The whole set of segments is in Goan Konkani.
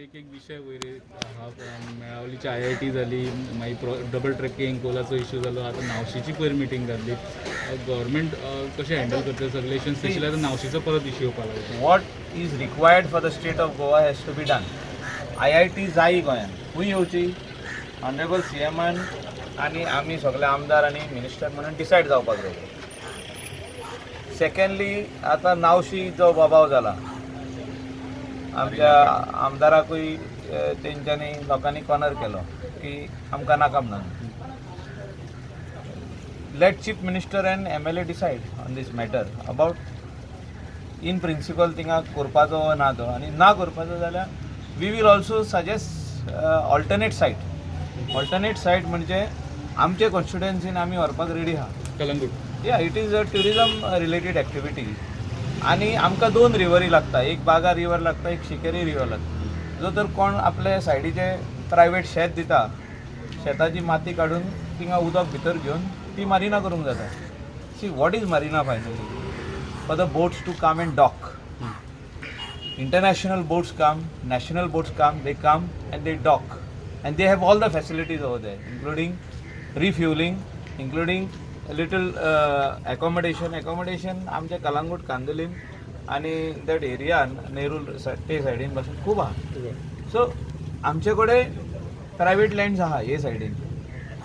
एक एक विशय वयर हा, मेळावलीची आयआयटी जाली, मागीर डबल ट्रेकिंग कोलाचो इशू जालो, आतां नावशीची पयर मिटींग जाल्ली. गव्हर्मेंट कशें हँडल करतलें सगळे इशू, स्पेशली आतां नावशीचो परत इशू येवपाक लागला? What is required for the state of Goa has to be done. IIT जायी गोंयान. खंय येवची, ऑनरेबल सी एमान आनी आमी सगळे आमदार आनी मिनिस्टर म्हणून डिसायड जावपाक जाय. सेकंडली, आतां नावशी जो बोबाव जाला, आमच्या आमदाराकूय तेंच्यांनी लोकांनी कॉर्नर केलो की आमकां नाका म्हणून. Let Chief Minister and MLA decide on this matter about in principle थिंगा करपाचो वो ना तो. आनी ना करपाचो जाल्यार we will also suggest alternate site. Alternate site म्हणजे आमचे कॉन्स्टिट्युएन्सीन आमी व्हरपाक रेडी आहा. Calangute. Yeah, it is a tourism related activity आनी आमकां दोन रिवरी लागता. एक बागा रिवर लागता, एक शिकेरी रिवर लागता. जो तर कोण आपले सायडीचे प्रायवेट शेत दिता, शेताची माती काडून थिंगा उदक भितर घेवन ती मारिना करूंक जाता. See, what is marina finally? For the boats to come and dock. International boats come, national boats come, they come and they dock. And they have all the facilities over there, including refueling, including a little accommodation. Accommodation आमच्या कलांगूट, कांदोलीम आणि that area, Nerul ते सायडीन पासून खूब आहा. सो आमचे कडेन प्रायवेट लँड्स आहा. हे सायडीन,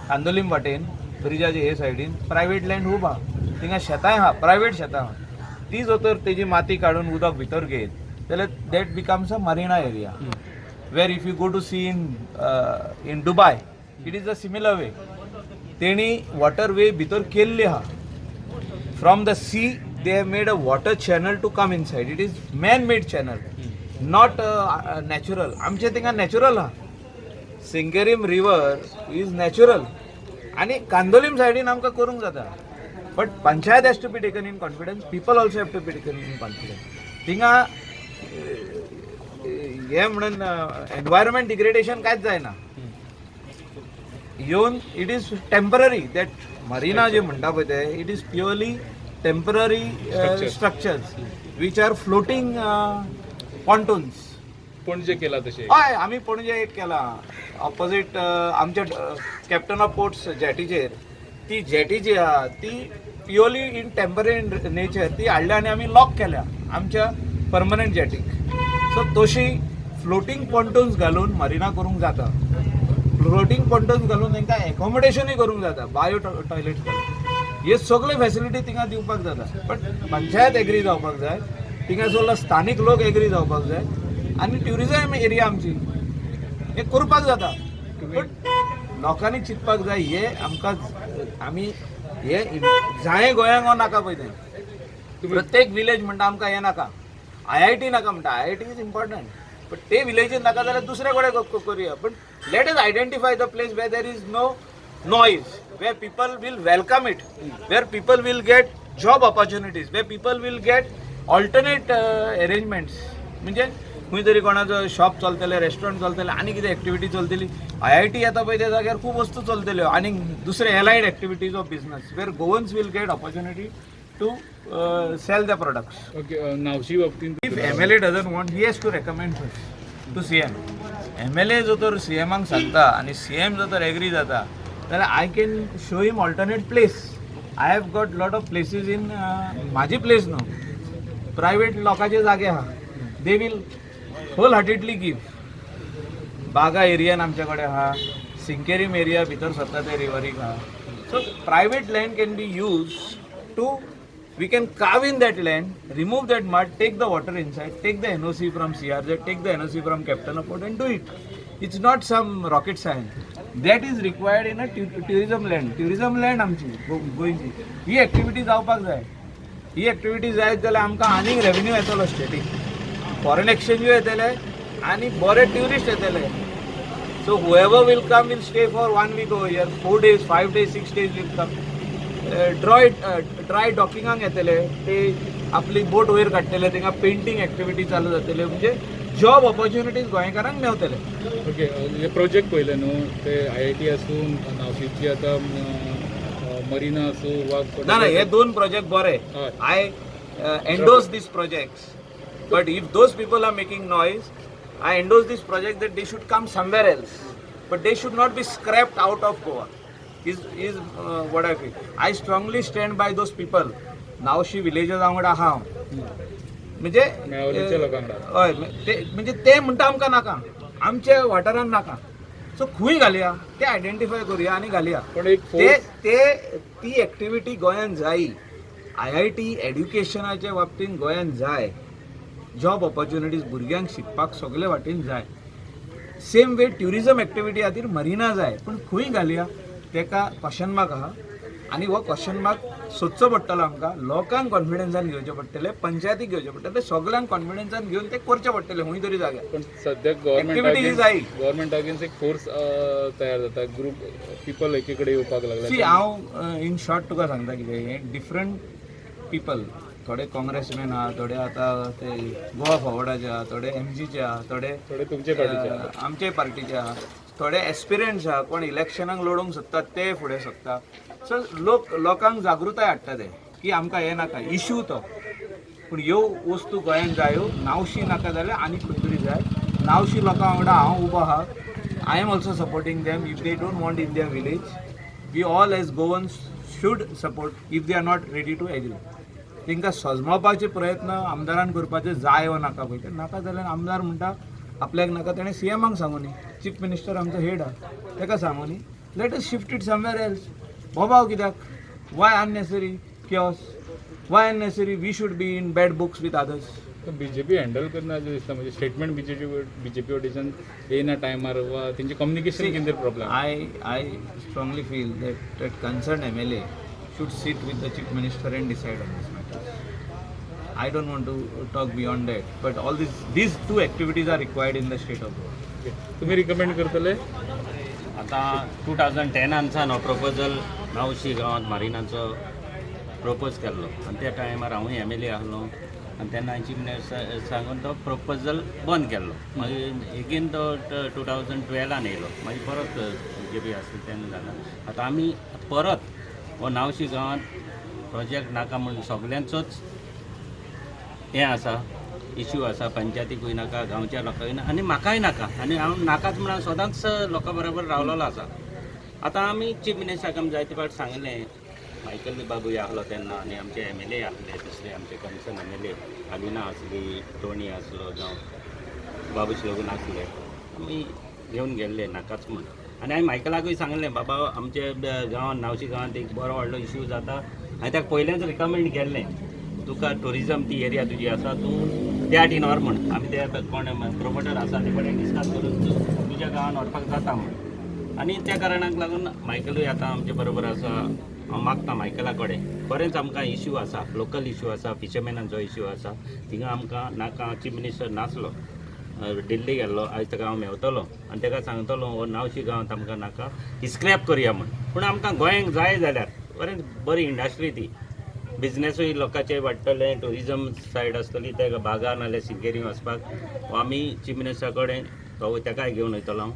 कांदोलीम वाटेन ब्रिजाचे हे सायडीन प्रायवेट लँड खूब आहा. थिंगा शेतांय आहा, प्रायवेट शेतां आहा. ती जर तर तेजी माती काडून उदक भितर घेत जाल्यार that becomes a marina area where if you go to see in Dubai, it is a similar way. तेणी वॉटर वे भितर केल्ली आहा. From the sea they have made a water channel to come inside. It is man made channel, not natural. आमचे थिंगा नॅचरल आहा. सिंकेरीम रिवर is natural आनी कांदोलीम सायडीन आमकां करूंक जाता, but panchayat has to be taken in confidence, people also have to be taken in confidence. थिंगा हें म्हणून एनवायरमेंट डिग्रेडेशन कांयच जायना येवन. It is temporary, that marina जे म्हणटा पळय ते, it is purely temporary structures which are floating pontoons. Panaji केला तशें. हय, आमी पणजे एक केला ऑपोजीट आमच्या कॅप्टन ऑफ पोर्ट्स जेटीचेर. ती जेटी जी आहा ती प्युअरली इन टेम्पररी नेचर. ती हाडल्या आनी आमी लॉक केल्या आमच्या परमनंट जेटीक. सो तशी फ्लोटींग पॉन्टून्स घालून मरिना करूंक जाता. फ्लोटींग पॉन्टून्स घालून तांकां एकोमोडेशनूय करूंक जाता, बायो टॉयलेट्स घालून. हे सगळे फॅसिलिटी थिंगा दिवपाक जाता, बट पंचायत एग्री जावपाक जाय, थिंगासरलो स्थानीक लोक एग्री जावपाक जाय आनी ट्युरिजम एरिया आमची, हे करपाक जाता. बट लोकांनी चिंतपाक जाय, हे आमकां आमी हे जाय गोंयांक हो नाका पळय तें. प्रत्येक विलेज म्हणटा आमकां हें नाका, आयआयटी नाका म्हणटा. IIT is important, but ते विलेजीन नाका जाल्यार दुसरे कडेन करुया, but let us identify the place where there is no noise, where people will welcome it, where people will get job opportunities, where people will get alternate arrangements. म्हणजे खंय तरी कोणाचो शॉप चलतले, रेस्टॉरंट चलतले आनी कितें एक्टिविटी चलतली. आयआयटी येता पळय त्या जाग्यार खूब वस्तू चलतल्यो आनी दुसरे allied activities of business where Goans will get opportunity to sell the products. Okay, नावशी बाबतींत? If MLA doesn't want, he has to recommend first to CM. MLA जो तर सीएमाक सांगता आनी सीएम जो तर एग्री जाता जाल्यार I can show him alternate place. I have got lot of places in म्हाजी प्लेस न्हू, प्रायवेट लोकांचे जागे आहा. They will whole heartedly give. Baga एरियान आमचे कडेन आहा, सिंकेरीम एरिया भितर सरता ते रिवरीक आहा. So private land can be use to, we can carve in that land, remove that mud, take the water inside, take the NOC from CRZ, take the NOC from Captain of Port and do it. It's not some rocket science. That is required in a tourism land. Tourism land आमची गोंयची, ही एक्टिविटी जावपाक जाय. ही एक्टिविटी जायत जाल्यार आमकां आनीक रेवेन्यू येतलो स्टेटीक, फॉरेन एक्सचेंजूय येतले आनी बरे ट्युरिस्ट येतले. So whoever will come will stay for one week over here, 4 days, 5 days, 6 days will come. Dry डॉकिंगाक येतले ते, आपली बोट वयर काडटले, थिंगा पेंटींग एक्टिविटी चालू जातले, म्हणजे जॉब ऑपॉर्च्युनिटीज गोंयकारांक मेवतले. ओके, हे प्रोजेक्ट पळयले न्हू, ते आयआयटी आसूं, नावशीची आतां मरिना आसूं वा ना ना, हे दोन प्रोजेक्ट बरे. हय. I endorse these projects, but if those people are making noise, I endorse this project that they should come somewhere else, but they should not be scrapped out of Goa is what I feel. I strongly stand by those people. Navshi villagers वांगडा आहा हांव, म्हणजे मेळावलीच्या लोकां वांगडा. हय, ते म्हणजे ते म्हणटा आमकां नाका, आमच्या वाठारान नाका. सो खंय घालया ते आयडेंटिफाय करुया आनी घालया. पण एक ते फोर्स ते ती एक्टिविटी गोंयान जाय. आयआयटी एड्युकेशनाच्या बाबतीन गोंयान जाय, जॉब ऑपॉर्च्युनिटीज भुरग्यांक शिकपाक सगळे वाटेन जाय. सेम वे ट्युरिजम एक्टिविटी खातीर मरिना जाय, पूण खंय घालया तेका क्वेश्चन मार्क आहा आनी हो क्वेश्चन मार्क सोदचो पडटलो आमकां. लोकांक कॉन्फिडन्सान घेवचें पडटलें, पंचायतीक घेवचें पडटलें, सगल्यांक कॉन्फिडन्सान घेवन ते करचें पडटलें खंय तरी जाग्यार. पण सध्या Activity जाय. गव्हर्मेंट अगेन्स्ट एक फोर्स तयार जाता, ग्रुप पिपल एकी कडेन येवपाक सी, लागले. हांव इन शॉर्ट तुका सांगता कितें हें, डिफरंट पिपल, थोडे काँग्रेसमॅन आहा, थोडे आतां ते गोवा फॉवर्डाचे आहा, थोडे एमजीचे आहा, थोडे थोडे तुमचे पार्टीचे आहा. आमचे पार्टीचे आहा, थोडे एस्पिरंट्स आहा, कोण इलेक्शनाक लडोवंक सोदता ते फुडें सोदता. सो लोक लोकांक जागृताय हाडटा ते की आमकां हें नाका इशू तो, पूण ह्यो वस्तू गोंयांत जायो. नावशी नाका जाल्यार आनी खंय तरी जाय. नावशी लोकां वांगडा हांव उबो आहा. I am also supporting them. If they don't want in their village, we all as Goans should support if they are not ready to agree. तांकां सजमावपाचे प्रयत्न आमदारान करपाचे जाय वा नाका पळय. ते नाका जाल्यार आमदार म्हणटा आपल्याक नाका, तेणें सी एमाक सांगूनी, चीफ मिनिस्टर आमचो हेड आहा ताका सांगूनी, let us shift it somewhere else. बोबाव कित्याक? Why unnecessary chaos? Why unnecessary we should be in bad books with others? BJP handle करना अशें दिसता, म्हणजे स्टेटमेंट बीजेपी वटेच्यान येयना टायमार वा तेंचे कम्युनिकेशन कितें तरी problem. I strongly feel that concerned MLA should sit with the Chief Minister and decide on this matter. I don't want to talk beyond that, but all these two activities are required in the state of Goa. तुमी रिकमेंड करतले? आतां 2010 सावन हो प्रपोजल नावशी गांवांत मारिनाचो प्रपोज केल्लो आनी त्या टायमार हांवूय एम एल ए आहलो आनी तेन्ना चीफ मिनिस्टर सांगून तो प्रपोजल बंद केल्लो. मागीर एगेन तो 2012 येयलो, मागीर परत बी जे पी आसली तेन्ना जाला. आतां आमी परत हो नावशी गांवांत प्रोजेक्ट नाका म्हूण सगल्यांचोच हें आसा, इश्यू आसा. पंचायतीकूय नाका, गांवच्या लोकांकूय नाका आनी म्हाकाय नाका आनी हांव नाकाच म्हणून सदांच लोकां बरोबर रावलेलो आसा. आतां आमी चीफ मिनिस्टराक आमी जायते फावट सांगलें, मायकल बाबूय आहलो तेन्ना आनी आमचे एम एल ए आहले दुसरे आमचे concern M L A, Alina आसली, टोनी आसलो, जावं बाबूश लोगून आसले, आमी घेवन गेल्ले नाकाच म्हूण. आनी हांवें मायकलाकूय सांगलें, बाबा आमचे गांवांत नावशी गांवांत एक बरो व्हडलो इश्यू जाता. हांवें ताका पयलेंच रिकमेंड केल्लें, तुका ट्युरिजम ती एरिया तुजी आसा, तूं त्या हाटीन व्हर म्हण. आमी ते कोण प्रोमोटर आसा ते कडेन डिस्कस करून तुज्या गांवान व्हरपाक जाता म्हण. आनी त्या कारणाक लागून मायकलूय आतां आमचे बरोबर आसा. हांव मागता मायकला कडेन, बरेंच आमकां इश्यू आसा, लोकल इश्यू आसा, फिशरमॅनांचो इश्यू आसा, थिंगा आमकां नाका. चीफ मिनिस्टर नासलो, दिल्ली गेल्लो, आयज ताका हांव मेवतलो आनी ताका सांगतलो हो नावशी गांवांत आमकां नाका, स्क्रॅप करया म्हण. पूण आमकां गोंयांक जाय जाल्यार बरेंच बरी इंडस्ट्री ती, बिजनेसूय लोकांचे वाडटले, ट्युरिजम सायड आसतली ते बागा नाल्यार सिंकेरी वचपाक. हो आमी चीफ मिनिस्टरा कडेन तो ताकाय घेवन वयतलो हांव.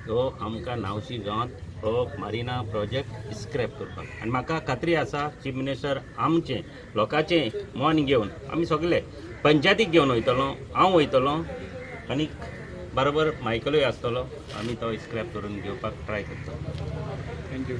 हो आमकां नावशी गांवांत हो मारिना प्रोजेक्ट स्क्रॅप करपाक. आनी म्हाका खात्री आसा चीफ मिनिस्टर आमचें लोकांचें मन घेवन आमी सगले पंचायतीक घेवन वयतलो, हांव वयतलो आनी बरोबर मायकलूय आसतलो, आमी तो स्क्रॅप करून घेवपाक ट्राय करतलो. Thank you.